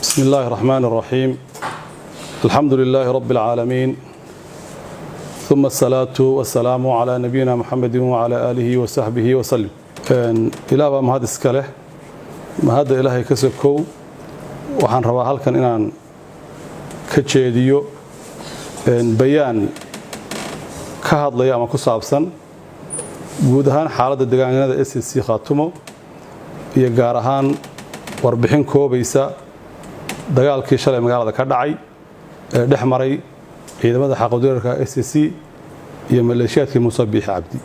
بسم الله الرحمن الرحيم، الحمد لله رب العالمين، ثم الصلاة والسلام على نبينا محمد وعلى آله وصحبه وسلم. Ilaah baa mahad iska leh. Mahadda Ilaahay ka sokow, waxaan rabaa halkan inaan ka jeediyo bayaan ka hadlaya ama ku saabsan guud ahaan xaaladda deegaanada SSC Khaatumo iyo gaar ahaan warbixin koobaysa dagaalkii shalay magaalada ka dhacay ee dhex maray ciidamada xaqudirarka SSC iyo maleeshiyaadkii Muuse Biixi Cabdi.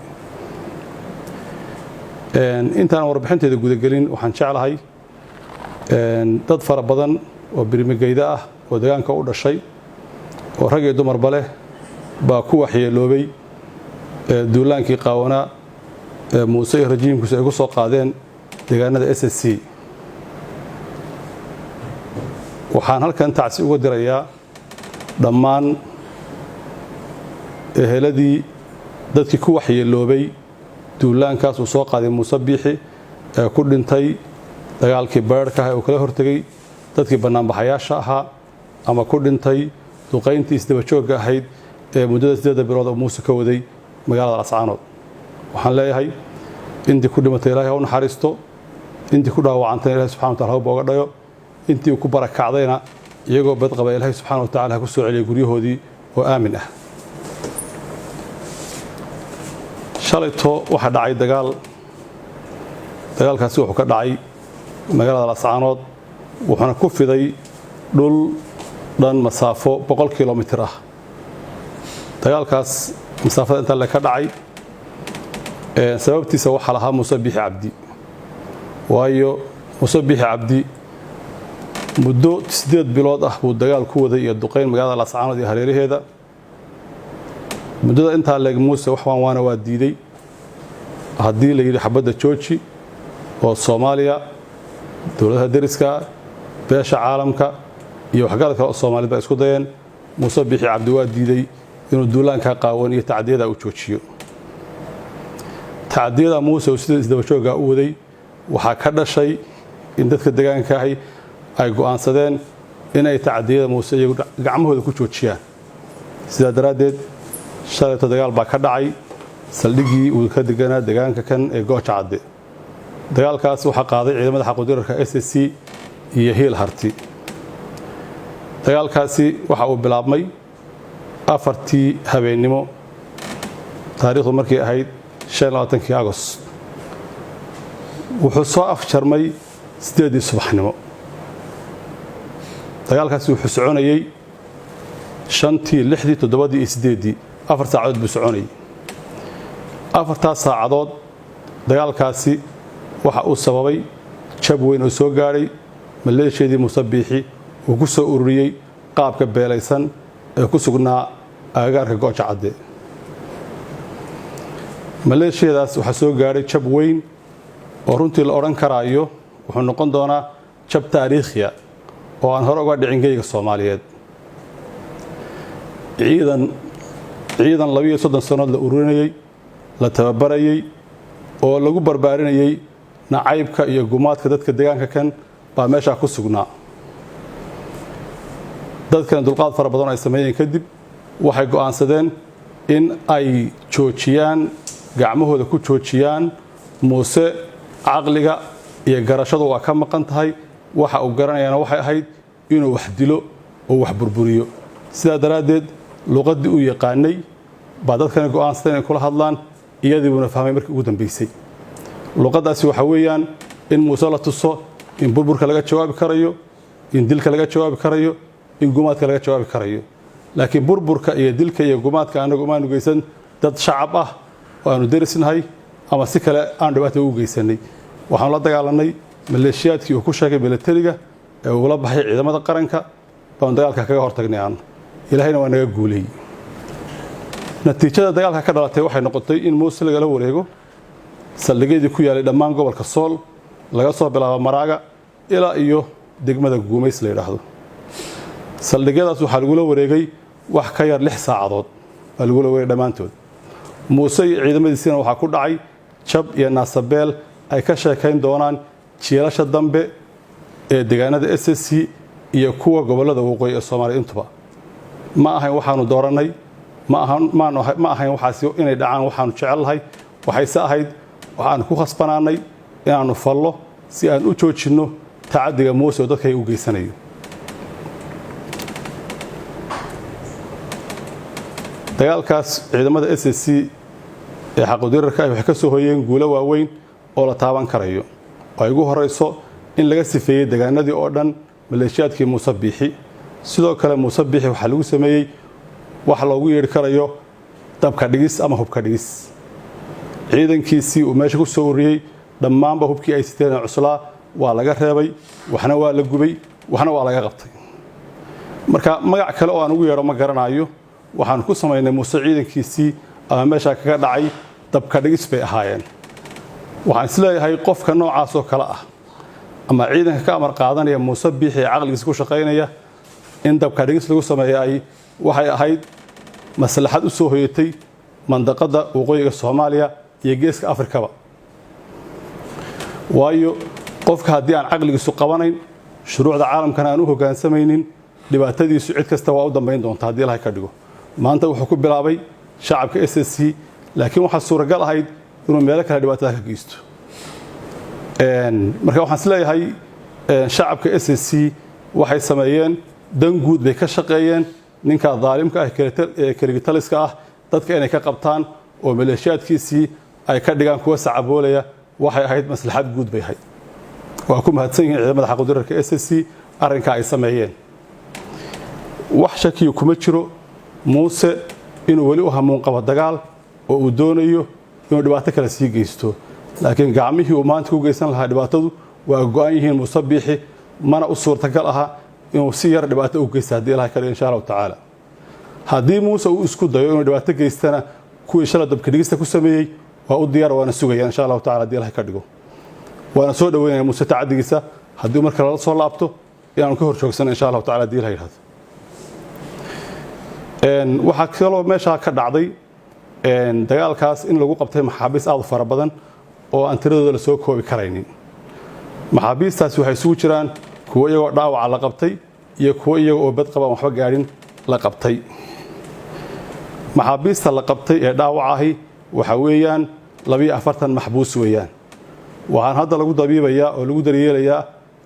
Intaan warbixinteeda gudagelin, waxaan jeclahay dad fara badan oo birimigeyda ah oo deegaanka u dhashay oo rag iyo dumarba leh baa ku waxyeeloobay duulaankii qaawanaa ee Muuse iyo rajiimkiisu ay ku soo qaadeen deegaanada SSC. Waxaan halkan tacsi uga dirayaa dhammaan eheladii dadkii ku waxyeeloobay duulaankaas uu soo qaaday Muuse Biixi ee ku dhintay dagaalkii beerhka ah ee uu kala hortegey dadkii bannaanbaxayaasha ahaa, ama ku dhintay duqayntii isdaba joogga ahayd ee muddada 8-da bilood oo Muuse ka waday magaalada Lascaanood. Waxaan leeyahay, intii ku dhimatay Ilahay ha u naxariisto, intii ku dhaawacantayna Ilahay subxana wa tacala ha booga dhayo, intii uu ku barakacdayna iyagoo bad qaba Ilaahay subxana wa tacala ha ku soo celiyay guryahoodii oo aamin ah. Shalayto waxaa dhacay dagaal. Dagaalkaasi wuxuu ka dhacay magaalada Lascaanood, wuxuuna ku fiday dhul dhan masaafo 100 kilomitir ah. Dagaalkaas masaafada intaa le ka dhacay sababtiisa waxaa lahaa Muuse Biixi Cabdi, waayo Muuse Biixi Cabdi muddo 8 bilood ah buu dagaal ku waday iyo duqayn magaalada Laascaanood iyo hareeraheeda. Muddada intaa leeg Muuse wax waan waana waa diiday. Haddii la yidhi xabadda jooji, oo Soomaaliya, dowladaha deriska, beesha caalamka iyo waxgarad kale oo Soomaaliyed ba isku dayeen, Muuse Biixi Cabdi waa diiday inuu duulaanka qaawan iyo tacdiyada uu joojiyo. Tacdiyada Muuse uu sida isdabajoogga u waday waxaa ka dhashay in dadka deegaanka ahi ay go'aansadeen inay tacdiyada Muuse iyagu gacmahooda ku joojiyaan. Sidaa daraaddeed, shalayto dagaal baa ka dhacay saldhiggii uu ka deganaa deegaanka kan ee Gooja Cadde. Dagaalkaas waxaa qaaday ciidamada xaqudirarka SSC iyo Hiil Harti. Dagaalkaasi waxa uu bilaabmay 4-tii habeennimo, taariikhdu markay ahayd 25-kii Agost, wuxuu soo afjarmay 8-dii subaxnimo. Dagaalkaasi wuxuu soconayey 5-tii, 6-dii, 7-dii iyo 8-dii, 4 saacadood buu soconayey. 4-taas saacadood dagaalkaasi waxa uu sababay jab weyn oo soo gaadhay maleeshiyadii Muuse Biixi uu ku soo ururiyey qaabka beelaysan ee ku sugnaa agagaarka Gooja Cadde. Maleeshiyadaas waxaa soo gaadhay jab weyn oo runtii la odhan karaayo wuxuu noqon doonaa jab taariikhiya oo aan hore uga dhicin geyga Soomaaliyeed. Ciidan 32 sannood la ururinayey, la tababarayey oo lagu barbaarinayey nacaybka iyo gumaadka dadka deegaanka kan baa meeshaa ku sugnaa. Dadkana dulqaad fara badan oo ay sameeyeen kadib, waxay go'aansadeen in ay joojiyaan, gacmahooda ku joojiyaan. Muuse caqliga iyo garashadu waa ka maqan tahay. Waxa uu garanayaana waxay ahayd inuu wax dilo oo wax burburiyo. Sidaa daraaddeed, luqaddii uu yaqaanay baa dadkana go'aansadeen inay kula hadlaan, iyadii buuna fahmay markii ugu dambaysay. Luqaddaasi waxa weeyaan in Muuse la tuso in burburka laga jawaabi karayo, in dilka laga jawaabi karayo, in gumaadka laga jawaabi karayo. Laakiin burburka iyo dilka iyo gumaadka anagu umaanu geysan dad shacab ah oo aanu derisnahay ama si kale aanu dhibaata ugu geysanay. Waxaanu la dagaalanay maleeshiyaadkii uu ku sheegay milatariga ee uula baxay ciidamada qaranka baanu dagaalka kaga hortagnay aanu, Ilaahayna waa naga guuleeyey. Natiijada dagaalka ka dhalatay waxay noqotay in Muuse lagala wareego saldhigyadii ku yaalay dhammaan gobolka Sool, laga soo bilaabo Maraaga ilaa iyo degmada Guumays la yidhaahdo. Saldhigyadaas waxaa lagula wareegay wax ka yar 6 saacadood baa lagula wareegay dhammaantood. Muuse iyo ciidamadiisina waxaa ku dhacay jab iyo naasabeel ay ka sheekayn doonaan jiilasha dambe ee deegaanada SSC. iyo kuwa gobollada waqooyi ee Soomaaliya intuba. Ma ahayn waxaanu doorannay, ma ahayn waxaasi inay dhacaan waxaanu jecelnahay. Waxayse ahayd waxaanu ku khasbanaanay inaannu fallo si aan u joojinno tacaddiga Muuse oo dadkayga u geysanayo. Dagaalkaas ciidamada SSC ee xaqudirarka ah waxay ka soo hoyeen guulo waaweyn oo la taaban karayo, oo ay ugu horeyso in laga sifeeyey deegaanadii oo dhan maleeshiyaadkii Muuse Biixi. Sidoo kale Muuse Biixi waxaa lagu sameeyey wax loogu yeedhi karayo dabka dhigis ama hubka dhigis. Ciidankiisii uu meesha ku soo ururiyey dhammaanba hubkii ay siteen ee cuslaa waa laga reebay, waxna waa la gubay, waxna waa laga qabtay. Marka magac kale oo aan ugu yeedho ma garanayo. Waxaan ku samaynay Muuse ciidankiisii ama meeshaa kaga dhacay dabka dhigis bay ahaayeen. Waxaan isleeyahay qofka noocaas oo kale ah ama ciidanka ka amar qaadanaya Muuse Biixi ee caqligiisa ku shaqaynaya in dabka dhigis lagu sameeyo ay waxay ahayd maslaxad u soo hoyatay mandaqada waqooyiga Soomaaliya iyo geeska Afrikaba. Waayo qofka haddii aan caqligiisu qabanayn, shuruucda caalamkana aan u hoggaansamaynin, dhibaatadiisu cid kasta waa u dambayn doonta haddii Ilaahay ka dhigo. Maanta wuxuu ku bilaabay shacabka SSC, laakiin waxaa suuragal ahayd inuu meelo kale dhibaatada ka geysto. Marka waxaan isleeyahay shacabka SSC waxay sameeyeen dan guud bay ka shaqeeyeen. Ninka daalimka ah ee keligitaliska ah dadka inay ka qabtaan oo maleeshiyaadkiisii ay ka dhigaan kuwa sacaboolaya waxay ahayd maslaxad guud bay ahayd. Waa ku mahadsan yihiin ciidamada xaqudirarka SSC arrinka ay sameeyeen. Wax shakiyo kuma jiro Muuse inuu weli u hamuun qabo dagaal oo uu doonayo inuu dhibaato kale sii geysto, laakiin gacmihii uu maanta ku geysan lahaa dhibaatadu waa go'an yihiin Muuse Biixi, mana u suurtagal aha inuu si yar dhibaato u geysto haddii Ilahay ka dhigo insha Allahu tacaala. Haddii Muuse uu isku dayo inuu dhibaato geystana, kuwii shalay dabka dhigista ku sameeyey waa u diyaar, waana sugaya insha Allahu tacala haddii Ilahay ka dhigo. Waana soo dhaweynaya Muuse tacadigiisa haddii marka lala soo laabto inaanu ka hor joogsano insha Allahu tacala haddii Ilahay yidhahdo. Waxaa kaloo meeshaa ka dhacday dagaalkaas in lagu qabtay maxaabiis aad u fara badan oo aan tiradooda la soo koobi karaynin. Maxaabiistaasi waxay isugu jiraan kuwo iyagoo dhaawaca la qabtay iyo kuwo iyaga oo bad qabaan waxba gaadhin la qabtay. Maxaabiista la qabtay ee dhaawaca ahi waxa weeyaan 42 maxbuus weeyaan. Waxaan hadda lagu dabiibayaa oo lagu daryeelayaa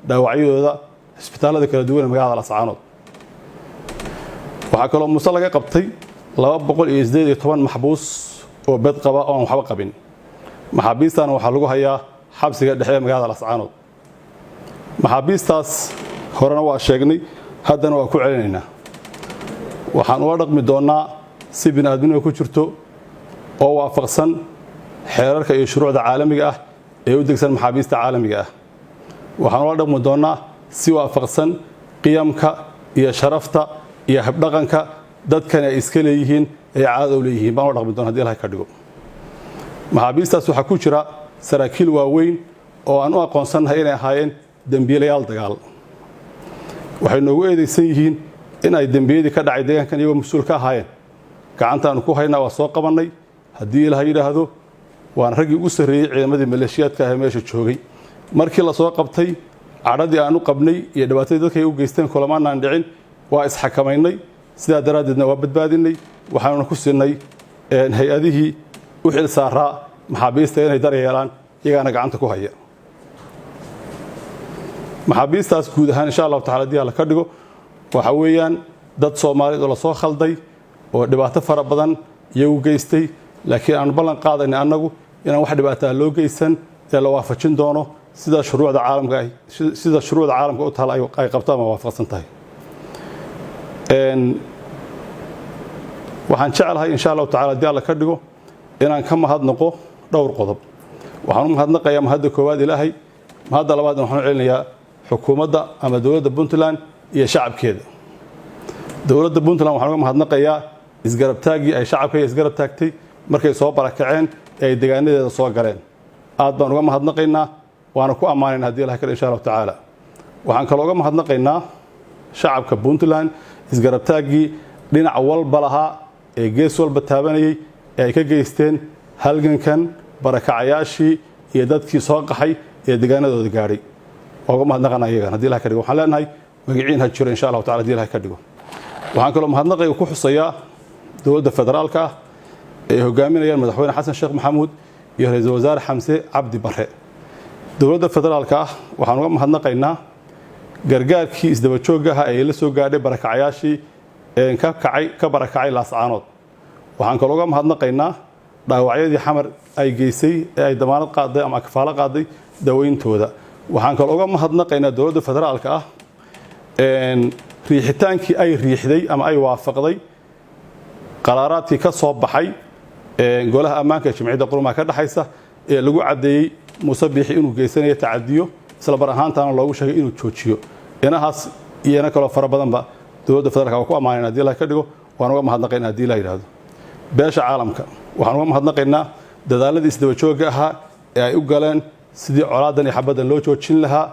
dhaawacyadooda isbitaallada kala duwan ee magaalada Lascaanood. Waxaa kaloo Muuse laga qabtay 218 maxbuus oo bad qaba oo aan waxba qabin. Maxaabiistaana waxaa lagu hayaa xabsiga dhexe ee magaalada Lascaanood. Maxaabiistaas horena waa sheegnay, haddana waa ku celinaynaa. Waxaan ula dhaqmi doonnaa si bini'aadminimo ku jirto oo waafaqsan xeerarka iyo shuruucda caalamiga ah ee u degsan maxaabiista caalamiga ah. Waxaan ula dhaqmi doonnaa si waafaqsan qiyamka iyo sharafta iyo habdhaqanka dadkani ay iska leeyihiin ee caadada u leeyihiin baan ula dhaqmi doona hadii Ilahay ka dhigo. Maxaabiistaas waxaa ku jira saraakiil waaweyn oo aan u aqoonsannahay inay ahaayeen dembiilayaal dagaal. Waxay noogu eedeysan yihiin in ay dembiyadii ka dhacay deegaankan iyagoo mas-uul ka ahaayeen. Gacantaanu ku haynaa, waa soo qabannay haddii Ilahay yidhaahdo. Waana raggii ugu sarreeyey ciidamadii maleeshiyaadka ah ee meesha joogay. Markii la soo qabtay, cadhadii aan u qabnay iyo dhibaatadii dadkay u geysteen kulamaanaan dhicin, waa isxakamaynay. Sidaa daraaddeedna waa badbaadinay, waxaanuna ku siinay hay-adihii u xil saaraa maxaabiista inay daryeelaan, iyagaana gacanta ku haya maxaabiistaas. Guud ahaan insha Allahu tacala haddii Alla ka dhigo, waxa weeyaan dad Soomaaliyeed oo lasoo khalday oo dhibaato fara badan iyagu geystay, laakiin aanu ballan qaadaynay annagu inaan wax dhibaataa loo geysan ee la waafajin doono sida shuruucda caalamka u taal ay qabto ama waafaqsan tahay. Waxaan jeclahay insha Allahu tacala haddii Alla ka dhigo inaan ka mahadnaqo dhowr qodob. Waxaan u mahadnaqayaa mahadda koowaad Ilaahay, mahadda labaadna waxaan u celinayaa xukuumadda ama dowladda Puntland iyo shacabkeeda. Dowladda Puntland waxaan uga mahadnaqayaa isgarabtaaggii ay shacabka isgarab taagtay markay soo barakaceen ee ay deegaanadeeda soo galeen. Aad baan uga mahadnaqaynaa, waana ku ammaanayna haddii Ilahay kale insha Allahu tacaala. Waxaan kaloo uga mahadnaqaynaa shacabka Puntland isgarabtaaggii dhinac walba lahaa ee gees walba taabanayay ee ay ka geysteen halgankan barakacayaashii iyo dadkii soo qaxay ee deegaanadooda gaadhay. Waa uga mahadnaqana iyagan haddii Ilahay ka dhigo. Waxaan leenahay Magaciin ha jiro, insha Allahu tacala, hadii Ilahay ka dhigo. Waxaan kaloo mahadnaqayga ku xusayaa dowladda federaalka ah ee ay hogaaminayaan Madaxweyne Xasan Sheekh Maxamuud iyo Ra-iisul Wasaare Xamse Cabdi Barre. Dowladda federaalka ah waxaan uga mahadnaqaynaa gargaarkii isdaba joogga ahaa ee la soo gaadhay barakacayaashii ka kacay, ka barakacay Laascaanood. Waxaan kaloo uga mahadnaqaynaa dhaawacyadii Xamar ay geysay ee ay damaanad qaaday ama kafaalo qaaday daweyntooda. Waxaan kaloo uga mahadnaqaynaa dowladda federaalka ah riixitaankii ay riixday ama ay waafaqday qaraaraadkii ka soo baxay Golaha Ammaanka ee Jimciyadda Qurumaha ka dhexaysa ee lagu caddeeyey Muuse Biixi inuu geysanayo tacadiyo, isla bar ahaantaana loogu sheegay inuu joojiyo. Inahaas iyo ina kaloo fara badanba dowladda federaalka waa ku ammaanayn, hadii Ilaha ka dhigo, waan uga mahadnaqaynaa, hadii Ilah yidhaahdo. Beesha caalamka waxaan uga mahadnaqaynaa dadaaladii isdaba joogga ahaa ee ay u galeen sidii colaadan iyo xabaddan loo joojin lahaa,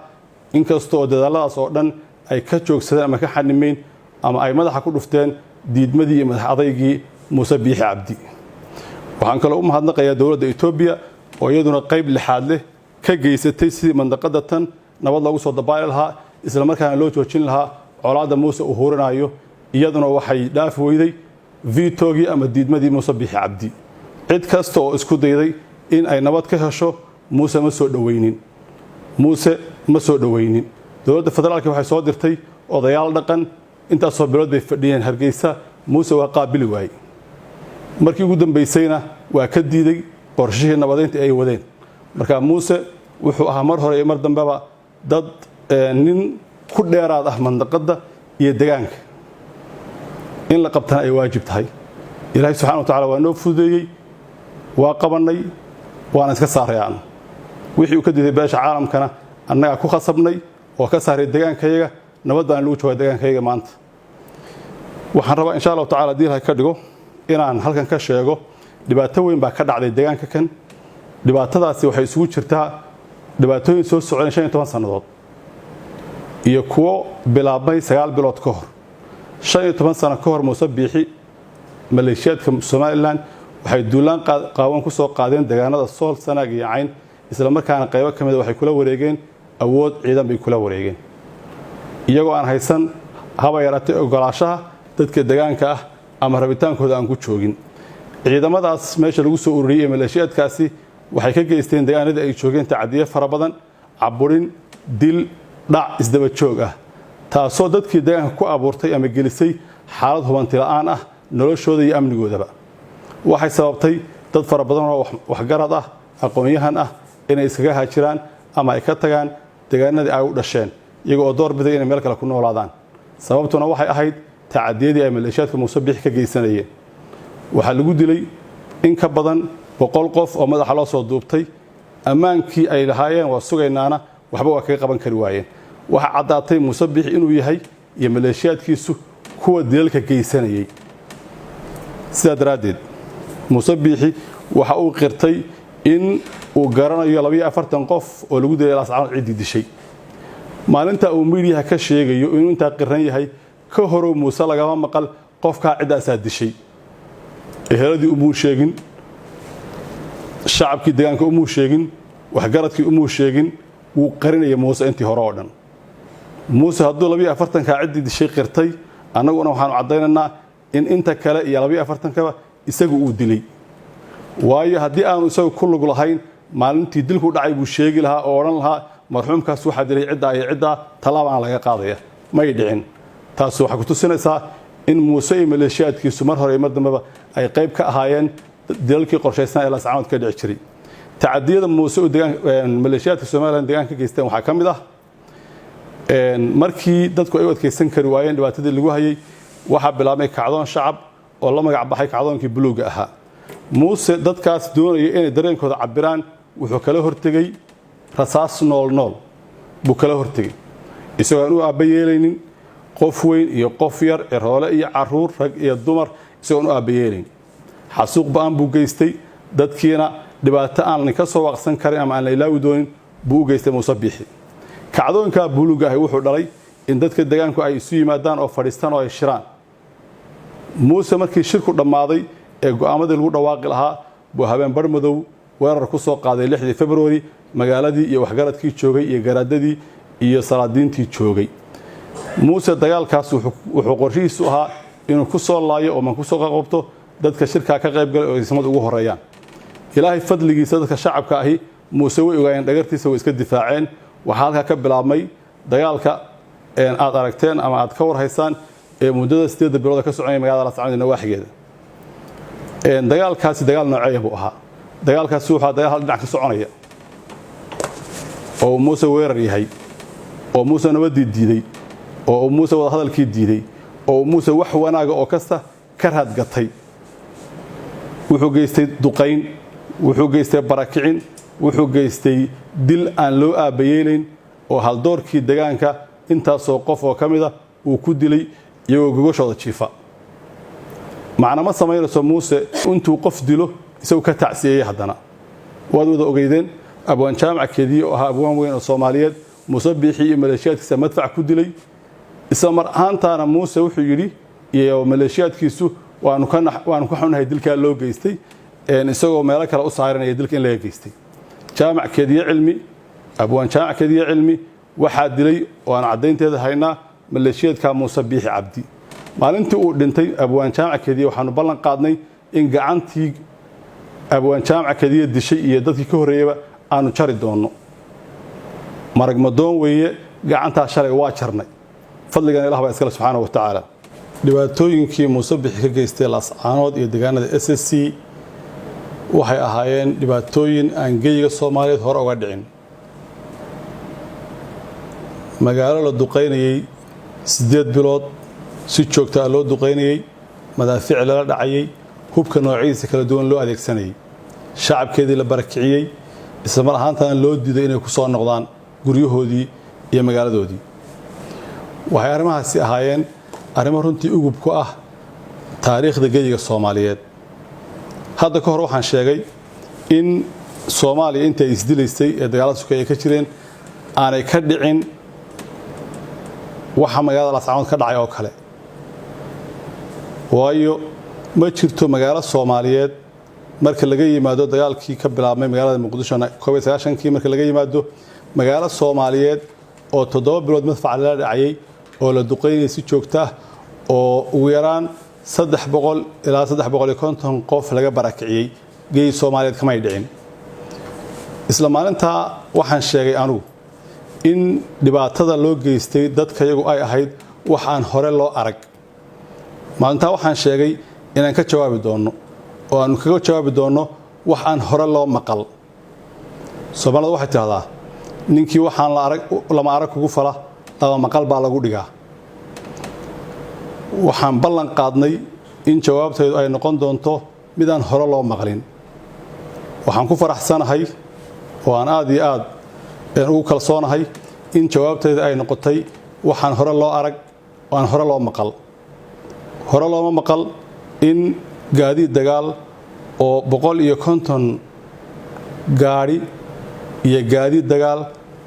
inkasta oo dadaalladaas oo dhan ay ka joogsadeen ama ka xanimeyn ama ay madaxa ku dhufteen diidmadii iyo madax adaygii Muuse Biixi Cabdi. Waxaan kaloo u mahadnaqayaa dowladda Etoobiya oo iyaduna qayb lixaad leh ka geysatay sidii mandaqada tan nabad loogu soo dabaali lahaa, isla markaana loo joojin lahaa colaadda Muuse uu huurinayo. Iyaduna waxay dhaafi weyday vitogii ama diidmadii Muuse Biixi Cabdi. Cid kasta oo isku dayday in ay nabad ka hesho Muuse ma soo dhoweynin, Muuse ma soo dhoweynin. Dowladda federaalka waxay soo dirtay odayaal dhaqan, intaasoo bilood bay fadhiyeen Hargeysa. Muuse waa qaabili waayey, markii ugu dambaysayna waa ka diiday qorshihii nabadeynta ay wadeen. Marka Muuse wuxuu ahaa mar hore iyo mar dambeba dad nin ku dheeraad ah mandaqadda iyo degaanka, in la qabtana ay waajib tahay. Ilaahay subxana wa tacala waa noo fududeeyey, waa qabannay, waana iska saaray aanu wixii uu ka diiday. Beesha caalamkana annagaa ku khasabnay oo ka saaray degaankayaga. Nabad baana lagu joogaa degaankayaga maanta. Waxaan rabaa, insha Allahu tacala, hadii Ilahay ka dhigo, inaan halkan ka sheego dhibaato weyn baa ka dhacday deegaanka kan. Dhibaatadaasi waxay isugu jirtaa dhibaatooyin soo socdeen 15 sannadood iyo kuwo bilaabmay 9 bilood ka hor. 15 sano ka hor, Muuse Biixi maleeshiyaadka Somalilan waxay duulaan qaawan ku soo qaadeen deegaanada Sool, Sanaag iyo Cayn, isla markaana qaybo ka mida waxay kula wareegeen awood ciidan bay kula wareegeen, iyagoo aan haysan haba yaraatay ogolaashaha dadka deegaanka ah ama rabitaankooda aan ku joogin. Ciidamadaas meesha lagu soo ururiyey ee maleeshiyaadkaasi waxay ka geysteen deegaanadii ay joogeen tacadiye fara badan, caburin, dil, dhac isdaba joog ah, taasoo dadkii deegaanka ku abuurtay ama gelisay xaalad hubanti la'aan ah noloshooda iyo amnigoodaba. Waxay sababtay dad fara badan oo waxgarad ah, aqoon-yahan ah, inay iskaga haajiraan ama ay ka tagaan deegaanadii ay u dhasheen, iyaga oo door biday inay meel kale ku noolaadaan. Sababtuna waxay ahayd tacadiyadii ay maleeshiyaadka Muuse Biixi ka geysanayeen. Waxaa lagu dilay in ka badan 100 qof oo madaxa loo soo duubtay. Ammaankii ay lahaayeen waa sugaynaana waxba waa kaga qaban kari waayeen. Waxaa caddaatay Muuse Biixi inuu yahay iyo maleeshiyaadkiisu kuwa dilalka geysanayay. Sidaa daraaddeed, Muuse Biixi waxa uu qirtay in uu garanayo 42 qof oo lagu dilay Laascaanood ciddii dishay. Maalinta uu miidiyaha ka sheegayo inuu intaa qiran yahay ka horow, Muuse lagama maqal qofkaa ciddaasaa dishay. Eheladii umuu sheegin, shacabkii deegaanka umuu sheegin, waxgaradkii umuu sheegin. Wuu qarinaya Muuse intii hore oo dhan. Muuse hadduu 42-kaa ciddii dishay qirtay, annaguna waxaanu caddaynaynaa in inta kale iyo 42-kaba isagu uu dilay. Waayo, haddii aanu isagu ku lug lahayn, maalintii dilku dhacay buu sheegi lahaa oo odhan lahaa marxuumkaas waxaa dilay ciddaa iyo ciddaa, tallaabana laga qaadaya. May dhicin. Taas waxay ku tusinaysaa in Muuse iyo maleeshiyaadkiisu mar hore iyo mar dambeba ay qayb ka ahaayeen dilalkii qorshaysan ee Laascaanood ka dhici jiray. Tacadiyada Muuse uu degaan maleeshiyaadka Somalilan deegaanka ka geysteen waxaa ka mid ah, markii dadku ay u adkaysan kari waayeen dhibaatadii lagu hayay, waxaa bilaabmay kacdoon shacab oo la magac baxay kacdoonkii buluugga ahaa. Muuse dadkaas doonaya inay dareenkooda cabiraan wuxuu kala hortegey rasaas nool nool buu kala hortegey, isagoo aan u aabba yeelaynin qof weyn iyo qof yar, ciroole iyo caruur, rag iyo dumar, isagoon u aabba yeelayn. Xasuuq ba'an buu geystay, dadkiina dhibaato aan ka soo waaqsan karin ama aan la ilaawi doonin buu u geystay Muuse Biixi. Kacdoonkaa buluugga ahi wuxuu dhalay in dadka deegaanku ay isu yimaadaan oo fadhiistaan oo ay shiraan. Muuse markii shirku dhammaaday ee go'aamadii lagu dhawaaqi lahaa buu habeen bar madow weerar ku soo qaaday 6dii February magaaladii iyo waxgaradkii joogay iyo garaadadii iyo salaadiintii joogay. Muuse dagaalkaas wuxuu qorshihiisu ahaa inuu ku soo laayo oo man ku soo qaqabto dadka shirkaa ka qayb galay oo ismadu ugu horeeyaan. Ilaahay fadligiisa, dadka shacabka ahi Muuse way ogaayeen dhagartiisa, way iska difaaceen. Waxaa halkaa ka bilaabmay dagaalka aad aragteen ama aad ka warhaysaan ee muddada 8-da bilooda ka soconaya magaalada Laascaanood iyo nawaaxigeeda. Dagaalkaasi dagaal nooceeya buu ahaa? Dagaalkaasi wuxuu dagaal hal dhinac ka soconaya oo Muuse weerar yahay, oo Muuse nabaddii diiday, oo Muuse wadahadalkii diiday, oo Muuse wax wanaaga oo kasta ka raadgatay. Wuxuu geystay duqayn, wuxuu geystay barakicin, wuxuu geystay dil aan loo aabbayeelayn, oo haldoorkii degaanka intaasoo qof oo ka mida uu ku dilay iyagoo gogoshooda jiifa. Macna ma samaynayso Muuse intuu qof dilo isagu ka tacsiyeeyey. Haddana waad wada ogeydeen Abwaan Jaamac Kediye oo ahaa abwaan weyn oo Soomaaliyeed, Muuse Biixi iyo maleeshiyaadkiisa madfac ku dilay. Isla mar ahaantaana Muuse wuxuu yidhi iyo maleeshiyaadkiisu, waanu ka xunnahay dilkaa loo geystay, isagoo meelo kale u saaranaya dilka in laga geystay Jaamac Kediye Cilmi. Abwaan Jaamac Kediye Cilmi waxaa dilay oo aan caddaynteeda haynaa maleeshiyaadka Muuse Biixi Cabdi. Maalintii uu dhintay Abwaan Jaamac Kediye, waxaanu ballan qaadnay in gacantii Abwaan Jaamac Kediye dishay iyo dadkii ka horreeyeyba aanu jari doonno. Marag madoon weeye, gacantaa shalay waa jarnay. Fadligan Ilah baa iskale, subxaana wa tacaala. Dhibaatooyinkii Muuse Bixi ka geystay Laascaanood iyo deegaanada SSC waxay ahaayeen dhibaatooyin aan geyiga Soomaaliyeed hore uga dhicin. Magaalo la duqaynayey 8 bilood, si joogta ah loo duqaynayey, madaafiic lala dhacayey, hubka noocyadiisa kala duwan loo adeegsanayay, shacabkeedii la barakiciyey, isla mar ahaantana loo diiday inay ku soo noqdaan guryahoodii iyo magaaladoodii, waxay arrimahaasi ahaayeen arrimo runtii ugub ku ah taariikhda geyiga Soomaaliyeed. Hadda ka hor waxaan sheegay in Soomaaliya intii ay isdilaysay ee dagaalada sukeeye ka jireen aanay ka dhicin waxa magaalada Laascaanood ka dhacay oo kale, waayo ma jirto magaalo Soomaaliyeed, marka laga yimaado dagaalkii ka bilaabmay magaalada Muqdisho 91-kii, marka laga yimaado magaalo Soomaaliyeed oo 7 bilood madfac lala dhacayay oo la duqaynayay si joogta ah, oo ugu yaraan 300 ilaa 350 qof laga barakiciyey, geyi Soomaaliyeed kamay dhicin. Isla maalintaa waxaan sheegay anugu in dhibaatada loo geystay dadka iyagu ay ahayd wax aan hore loo arag. Maalintaa waxaan sheegay inaan ka jawaabi doonno oo aanu kaga jawaabi doonno wax aan hore loo maqal. Soomaalida waxay tidhahdaa, ninkii waxaan la arag lama arag kugu fala, laba maqal baa lagu dhigaa. Waxaan ballan qaadnay in jawaabtaydu ay noqon doonto midaan hore loo maqlin. Waxaan ku faraxsanahay oo aan aad iyo aad ugu kalsoonahay in jawaabtayda ay noqotay waxaan hore loo arag oo aan hore loo maqal. Hore looma maqal in gaadiid dagaal oo 150 gaadhi iyo gaadiid dagaal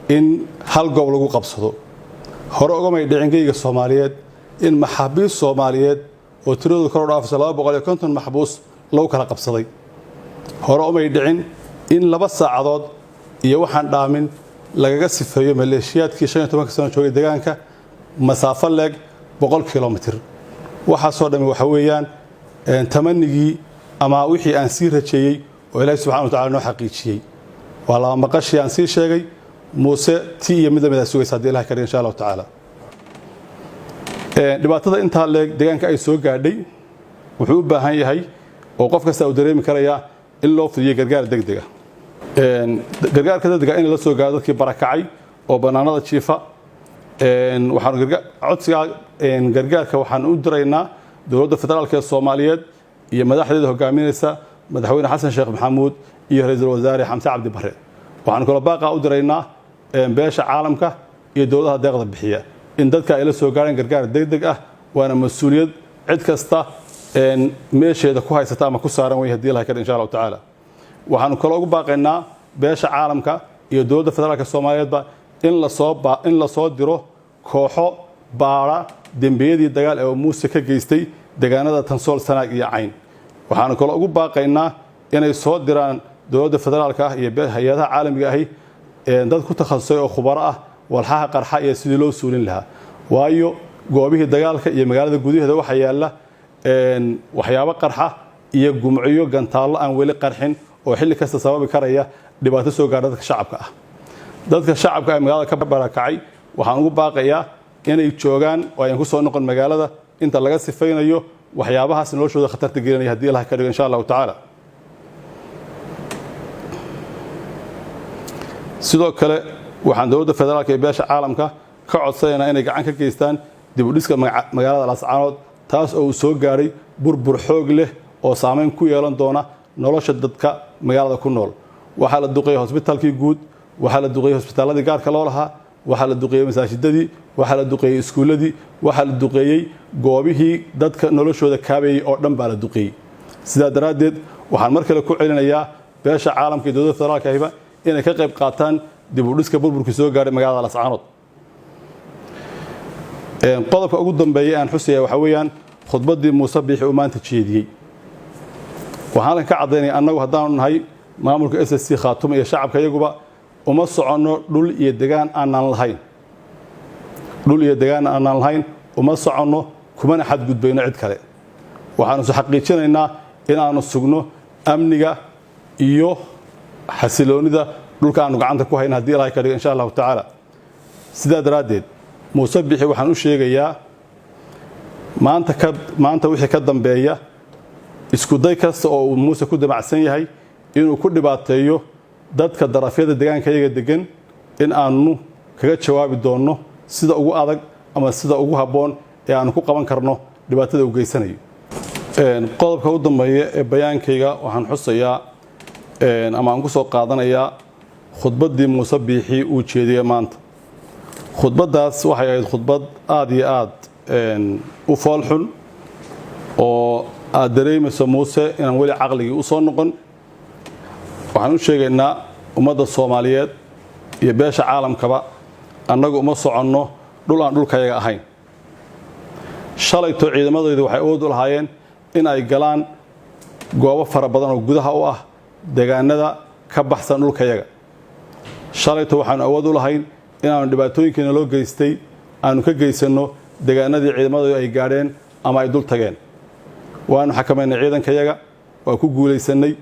in hal goob lagu qabsado. Hore ugamay dhicin geyga Soomaaliyeed in maxaabiis Soomaaliyeed oo tiradoodu kor u dhaafayso 250 maxbuus lagu kala qabsaday. Hore umay dhicin in 2 saacadood iyo waxaan dhaamin lagaga sifeeyo maleeshiyaadkii 15-ka sano joogay deegaanka masaafo leeg 100 kilomitir. Waxaasoo dhammi waxa weeyaan tamanigii ama wixii aan sii rajeeyey oo Ilaahay subxana wa tacala noo xaqiijiyey. Waa laba maqashii aan sii sheegay. Muuse ti iyo mid lamid a sugaysa haddii Ilahay ka dhiga, insha Allahu tacaala. Dhibaatada intaa leeg deegaanka ay soo gaadhay wuxuu u baahan yahay oo qof kasta uu dareemi karayaa in loo fidiyo gargaar degdega. Gargaarka degdega in la soo gaaro dadkii barakacay oo bannaanada jiifa. Waxaan codsiga gargaarka waxaan u diraynaa dowladda federaalka ee Soomaaliyeed iyo madaxdeeda hogaaminaysa, Madaxweyne Xasan Sheekh Maxamuud iyo Ra-iisul Wasaare Xamse Cabdi Bare. Waxaan kaloo baaqa u diraynaa beesha caalamka iyo dowladaha deeqda bixiya in dadka ay la soo gaareen gargaar degdeg ah, waana mas-uuliyad cid kasta meesheeda ku haysata ama ku saaran wey haddii Ilahay ka, insha Allahu tacaala. Waxaanu kaloo ugu baaqaynaa beesha caalamka iyo dowladda federaalka Soomaaliyeedba in lasoo diro kooxo baadha dembiyadii dagaal ee Muuse ka geystay deegaanada Tansool, Sanaag iyo Cayn. Waxaanu kaloo ugu baaqaynaa inay soo diraan dowladda federaalka ah iyo hay-adaha caalamiga ahi dad ku takhasusay oo khubaro ah walxaha qarxa iyo sidii loo suulin lahaa. Waayo, goobihii dagaalka iyo magaalada gudaheeda waxaa yaalla waxyaabo qarxa iyo gumciyo, gantaallo aan weli qarxin oo xilli kasta sababi karaya dhibaato soo gaadha dadka shacabka ah. Dadka shacabka ee magaalada ka barakacay waxaan ugu baaqayaa inay joogaan oo ayan ku soo noqon magaalada inta laga sifaynayo waxyaabahaas noloshooda khatarta gelinaya, haddii Allah ka dhigo, insha Allahu tacaala. Sidoo kale waxaan dowladda federaalka iyo beesha caalamka ka codsanaynaa inay gacan ka geystaan dib u dhiska magaalada Laascaanood, taas oo uu soo gaadhay burbur xoog leh oo saameyn ku yeelan doona nolosha dadka magaalada ku nool. Waxaa la duqeeyey hosbitaalkii guud, waxaa la duqeeyey hosbitaaladii gaarka loo lahaa, waxaa la duqeeyey masaajidadii, waxaa la duqeeyey iskuulladii, waxaa la duqeeyey goobihii dadka noloshooda kaabayey oo dhan baa la duqeeyey. Sidaa daraaddeed waxaan mar kale ku celinayaa beesha caalamka iyo dowladda federaalka ahiba inay ka qayb qaataan dib u dhiska burburkii soo gaadhay magaalada Laascaanood. Qodobka ugu dambeeya aan xusaya waxaa weeyaan khudbaddii Muuse Biixi uu maanta jeediyey. Waxaan halkan ka caddaynaya, annagu haddaanu nahay maamulka SSC Khaatumo iyo shacabka iyaguba, uma soconno dhul iyo degaan aanaan lahayn. Dhul iyo degaan aanaan lahayn uma soconno, kumana xadgudbayno cid kale. Waxaanu xaqiijinaynaa inaanu sugno amniga iyo xasiloonida dhulka aanu gacanta ku hayna, haddii Ilahay ka dhigo, insha Allahu tacaala. Sidaa daraaddeed Muuse Bixi waxaan u sheegayaa, maanta ka maanta wixii ka dambeeya, iskuday kasta oo uu Muuse ku damacsan yahay inuu ku dhibaateeyo dadka darafyada deegaankayaga degan, in aanu kaga jawaabi doonno sida ugu adag ama sida ugu habboon ee aanu ku qaban karno dhibaatada uu geysanayo. Qodobka u dambeeya ee bayaankayga waxaan xusayaa ama aan ku soo qaadanayaa khudbaddii Muuse Biixi uu jeediyey maanta. Khudbaddaas waxay ahayd khudbad aada iyo aad u foolxun oo aad dareemayso Muuse inaan weli caqligii u soo noqon. Waxaan u sheegaynaa ummadda Soomaaliyeed iyo beesha caalamkaba, annagu uma soconno dhul aan dhulkayaga ahayn. Shalayto ciidamadaydu waxay awood u lahaayeen in ay galaan goobo fara badan oo gudaha u ah deegaanada ka baxsan dhulkayaga. Shalayto waxaanu awood u lahayn inaanu dhibaatooyinkiina loo geystay aanu ka geysanno deegaanadii ciidamadaydu ay gaadheen ama ay dul tageen. Waanu xakamaynay ciidankayaga, waa ku guulaysannay.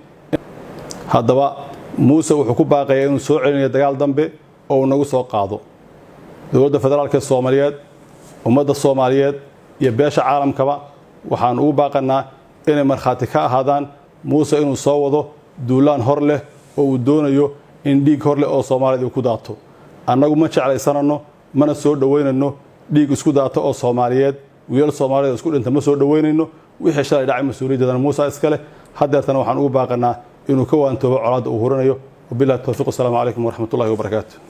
Haddaba Muuse wuxuu ku baaqayaa inuu soo celinayo dagaal dambe oo uu nagu soo qaado. Dowladda federaalka ee Soomaaliyeed, ummadda Soomaaliyeed iyo beesha caalamkaba waxaan ugu baaqanaa inay markhaati ka ahaadaan Muuse inuu soo wado duulaan hor leh oo uu doonayo in dhiig hor leh oo Soomaaliyeed uu ku daato. Annagu ma jeclaysanano, mana soo dhoweynayno dhiig isku daato oo Soomaaliyeed. Wiilal Soomaaliyeed isku dhinta ma soo dhoweynayno. Wixii shalay dhacay mas-uuliyaddeedana Muuse iska leh. Haddeertana waxaan ugu baaqanaa inuu ka waantoobo colaadda uu hurinayo. Wabillahi towfiiq. Wasalaamu calaykum waraxmatullahi wabarakaatu.